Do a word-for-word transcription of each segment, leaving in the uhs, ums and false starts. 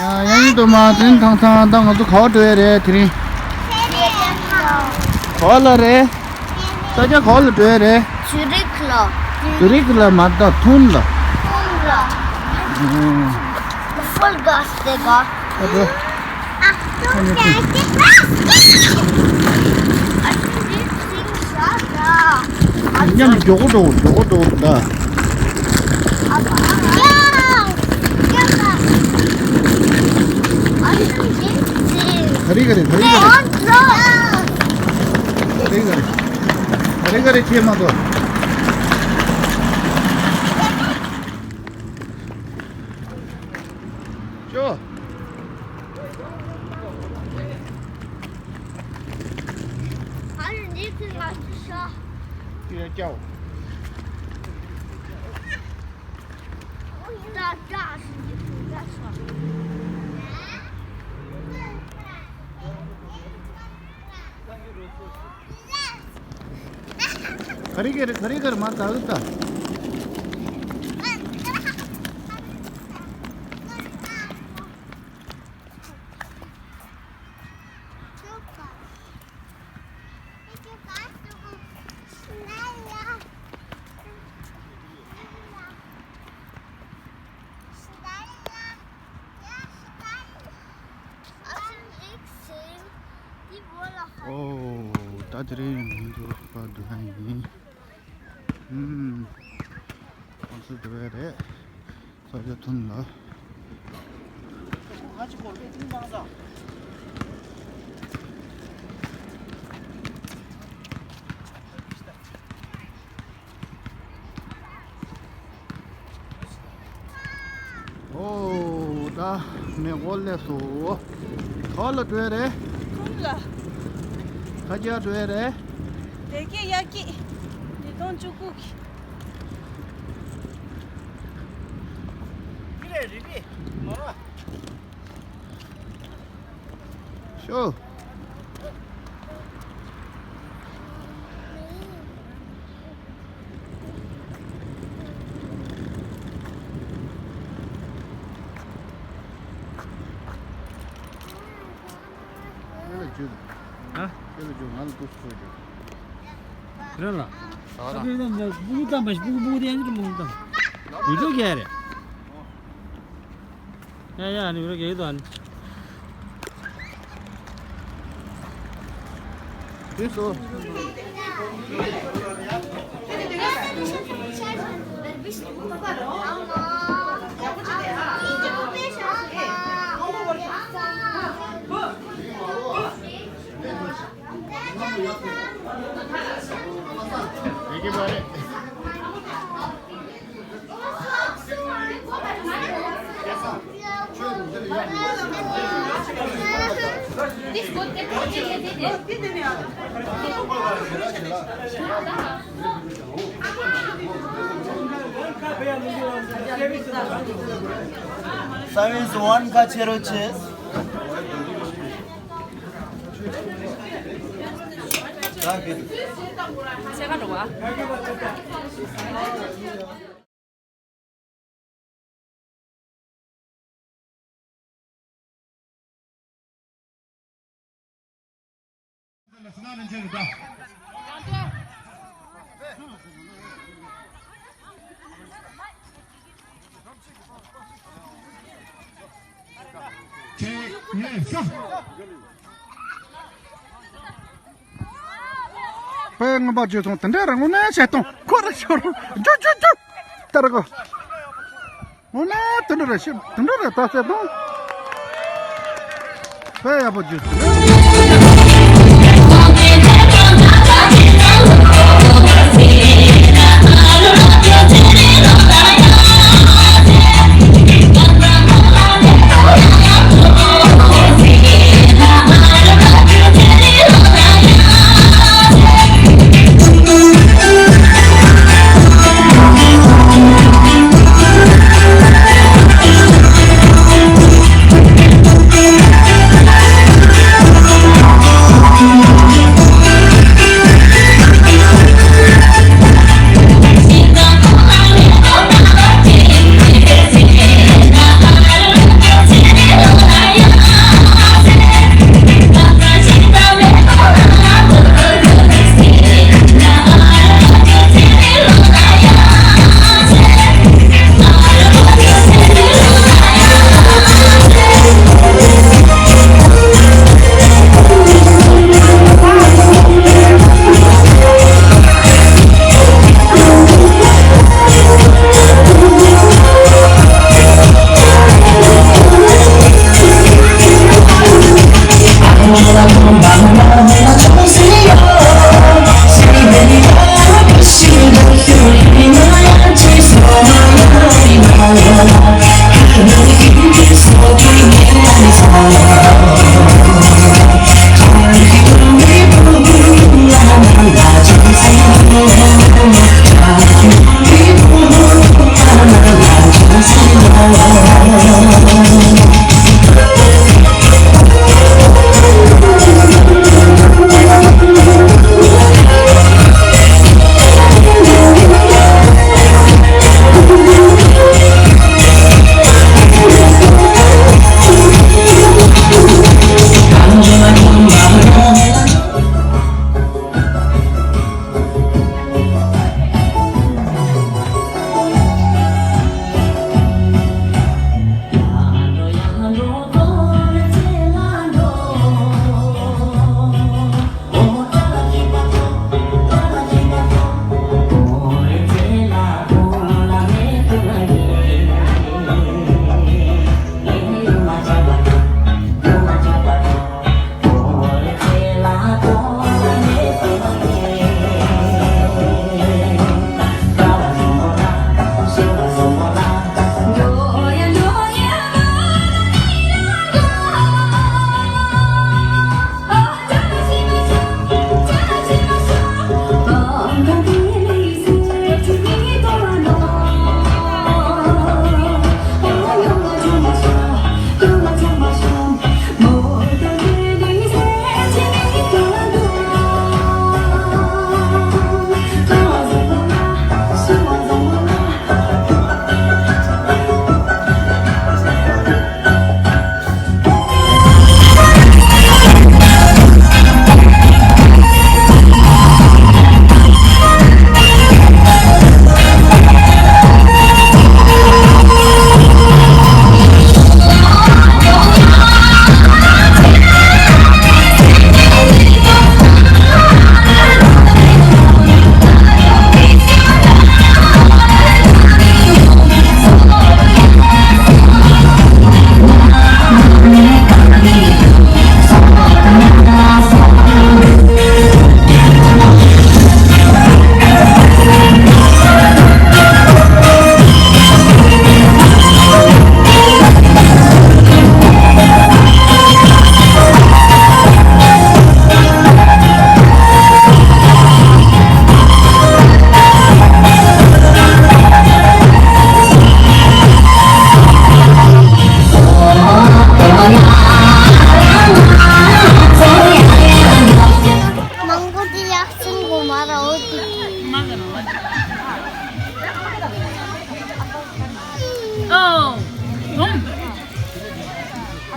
ཡང་ཡིན་དུ་མ་འཛིན་ཐང་ཐང་ད་ང་ཚོ་ག་བ་འགྲོ་ཡ་རེད་དེ་རིང་། ག་བ་ལ་རེད། ས་ཆ་ག་བ་ལ་འགྲོ་ཡ་རེད། ཛུ་རིག་ལ། ཛུ་རིག་ལ་མ་ད་ཐུན་ལ། ཐུན་ལ། ཨུམ། ཕུལ་གྷ་སི་དེ་ག་ཨ་འགྲོ། ཨ་ནི་ཐུན། མཉམ་མགྱོགས་པོ་འགྲོ་མགྱོགས་པོ་འགྲོ་ད། ག་རེ་ག་རེ་ག་རེ་ག་རེ། ག་རེ་ག་རེ། ག་རེ་ག་རེ་ཁྱེད་མ་གཏོགས། ཅོ། ཨ་ནི་འདི་ཚོ་ང་ཚོ་ཤ། ཅོ་ཡ་ཅོ། ག་རེ་ག་རེ་ག་རེ་ག་རེ་མ་ད་ཨུ་ད། ཨོ། ད་དེ་རིང་ང་ཚོ་ཕར་འགྲོ་ཡ་ཡིན། ཨུམ། ཁོང་ཚོ་འགྲོ་ཡ་རེད། ས་ཆ་ཐུན་ལ། ཨོ། ད་མེ་འཁོར་སླེབས་སོང་། ག་བ་ལ་འགྲོ་ཡ་རེད། ཐུན་ལ། ག་རྒྱ་འགྲོ་ཡ་རེད། དེ་གའི་ཡ་གི། ཉིས་སྟོང་བཅུ་དགུ་གི། ཤོ། ཨ། རེད་ལ། ཨ་ཁྱོད་ནམ་ཞག་སྤུ་གུ་བཏང་པ་ཞིག་སྤུ་གུ་སྤུ་གུ་དེ་ཡང་ཅི་སྤུ་གུ་བཏང་། ཡུལ་གྲུ་ག་རེད། ཡ་ཡ་ནི་ཡུལ་ག་ཡིན་དོ་ཨ་ནི། དེ་སོ། Service one ཁ་ཕྱེ་རོགས་བྱེད། དཔེ་ངན་པ་བརྗོད་སོང་། དེ་འདྲ་རང་ངོ་ནས་བཤད་སྟངས་ཁོ་རང་ཤོར། རྒྱུ་རྒྱུ་རྒྱུ། ལྟར་གོ། ངོ་ནས་དེ་འདྲ་རེད་ཤི། དེ་འདྲ་རེད་ད་བཤད་སྟངས། དཔེ་ཡག་པོ་བརྗོད་སོང་།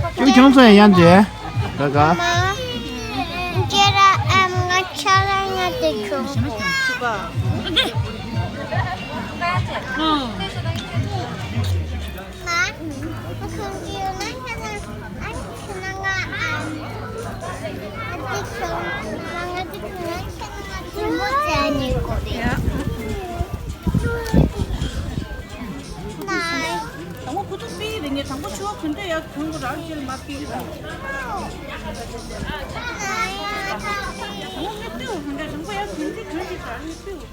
ཁྱོད་ཁྱོད་ཚོ་ཡང་ཡང་འདྲེ། ག་ག་ཁྱེད་རང་ཨ་མ་ང་ཆ་ལ་ང་དེ་ཁྱོད་ཁྱོད་པ། དང་པོ་ཁུ་ཚུར་སྤེལ་རེད། ངས་དང་པོ་ཆུ་བ་གོན་འདོད་ཡག་གོན་གོ་རང་ཤེས་ལ་མ་སྤེལ་ར། དང་པོ་ངས་སྤེལ་བ་གོན་འདོད་དང་པོ་ཡག་གོན་འདོད་གོན་འདོད་རང་ངས་སྤེལ་བ།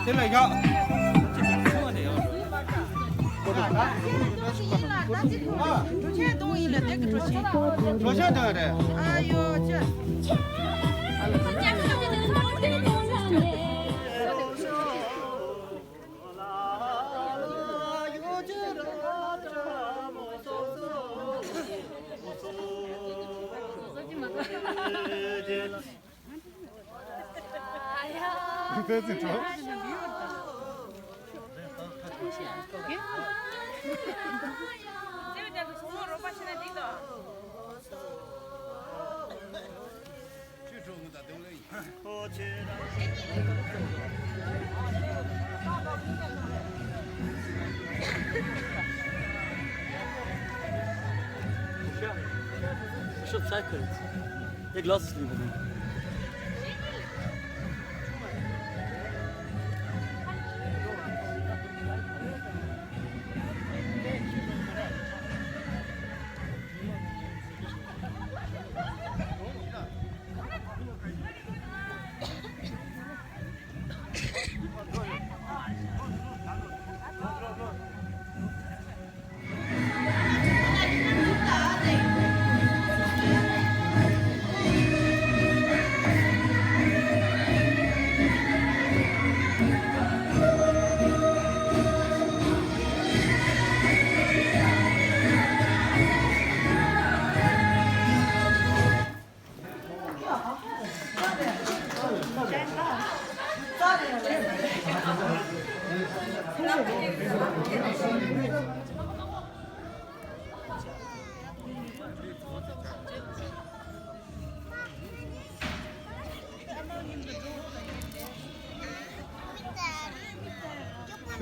དེ་ལ་ཡག་འགྲོ་ཆས་གཏོང་ཡིན་ལ་དེ་གི་འགྲོ་ཆས། འགྲོ་ཆས་གཏོང་ཡིན་རེད། ཨ་ཡོ་ཅི།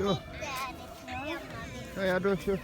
ཤོ། ཤོ་ཡར་འགྲོ་ཤོ།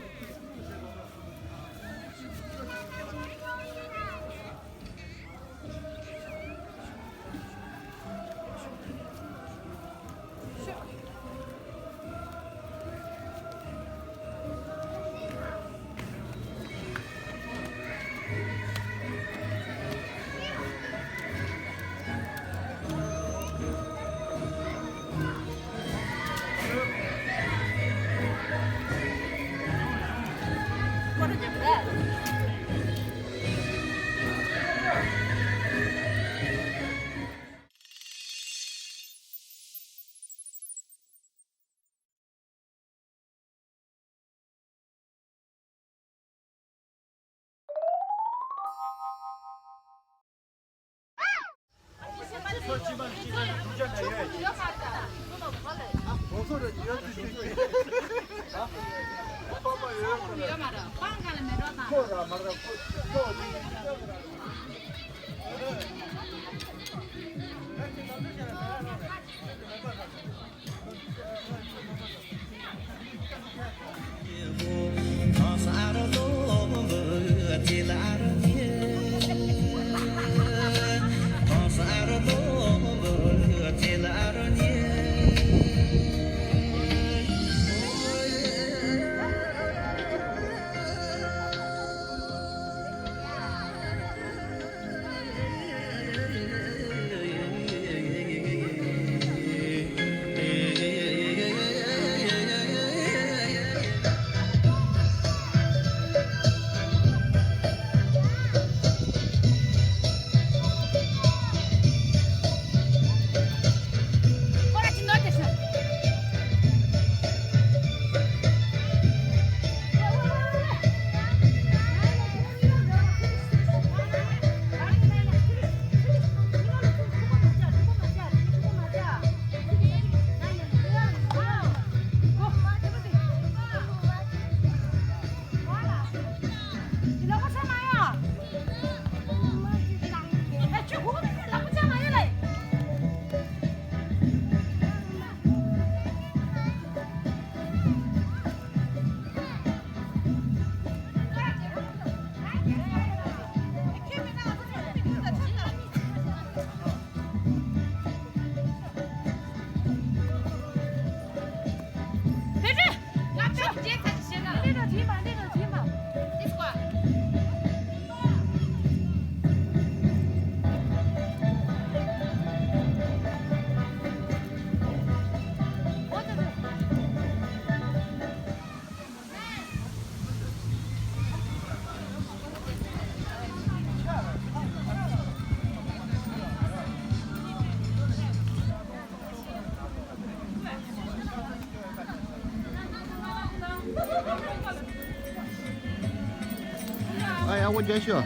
ཨ་ཡག་པོ་རྒྱག་ཤོག་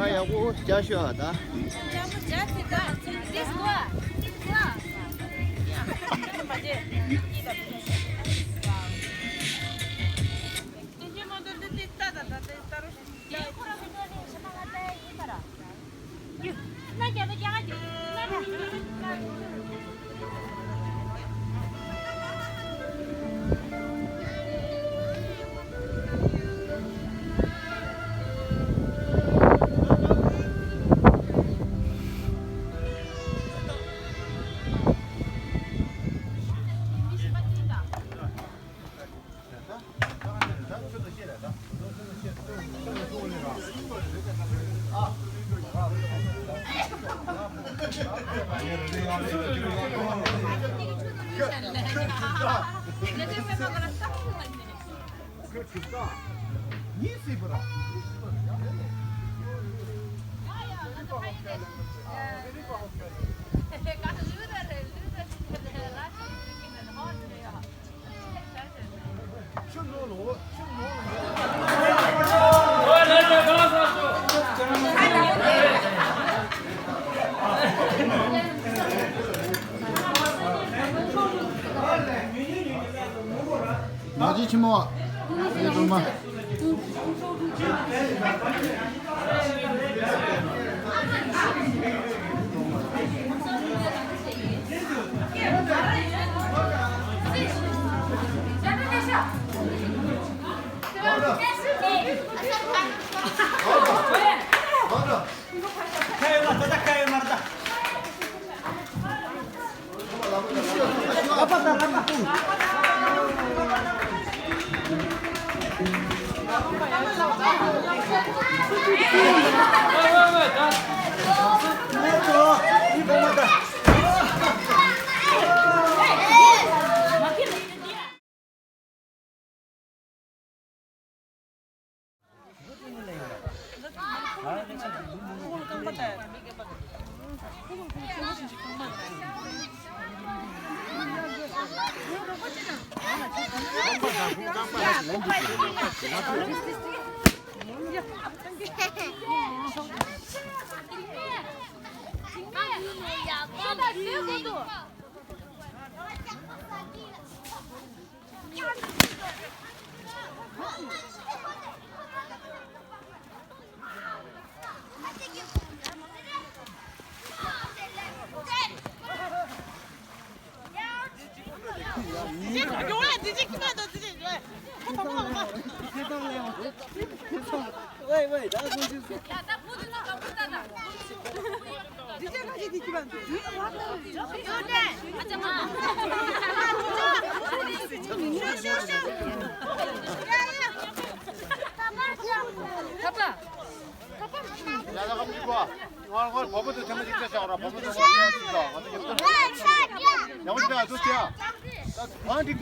ཨ་ཡག་པོ་རྒྱག་ཤོག་ཨ་ད། ཡག་པོ་རྒྱག་ཐུབ་ད། འདི་སྐོར། འདི་སྐོར། ནག་ཆེན་ཆེན་མོ། ཨེ་སྒྲོལ་མ། ཡ་ད་གམ་གྱི་བ། ང་ང་བོ་དེ་ཐེངས་མ་གཅིག་ཆ་བཞག་ར། བོ་དེ་ཐེངས་མ་གཅིག་ཆ་བཞག་ང་ཚོ་ཡོད་ཚོད་ཡང་འགྲིག་ག་ཡང་འགྲིག་ག་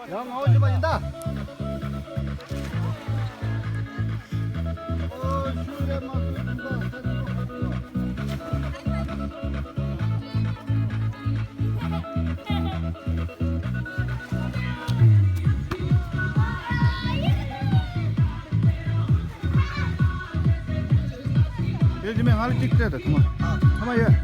ཡང་ངོ་ཤེས་པ་ཡིན་ད། ཡོད་ཀྱི་མེད། ང་ལ་གཅིག་སྤྲད་དང་། ཐུབ་མ། ཐུབ་མ་ཡོད།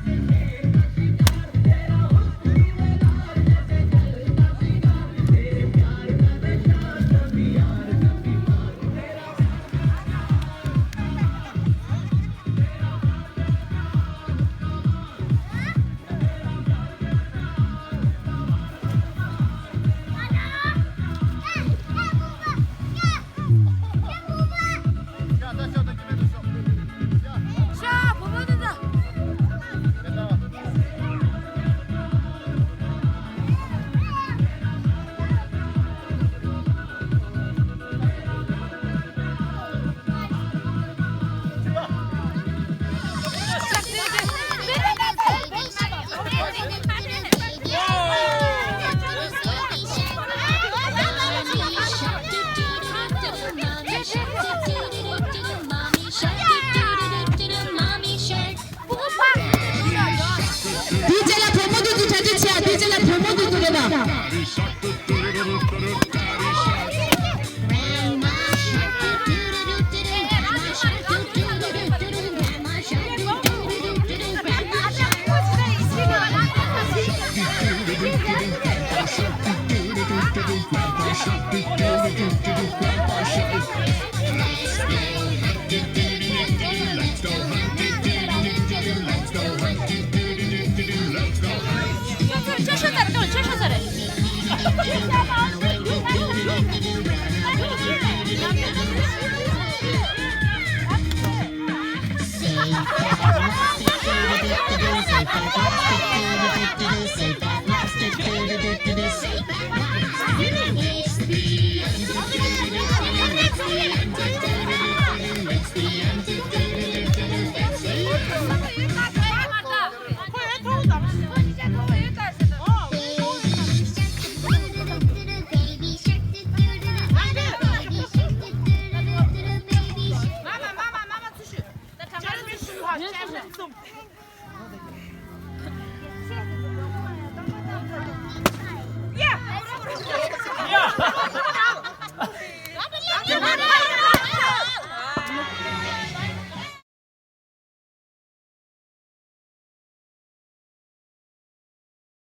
ཉིན་གསུམ། ཉིན་གསུམ།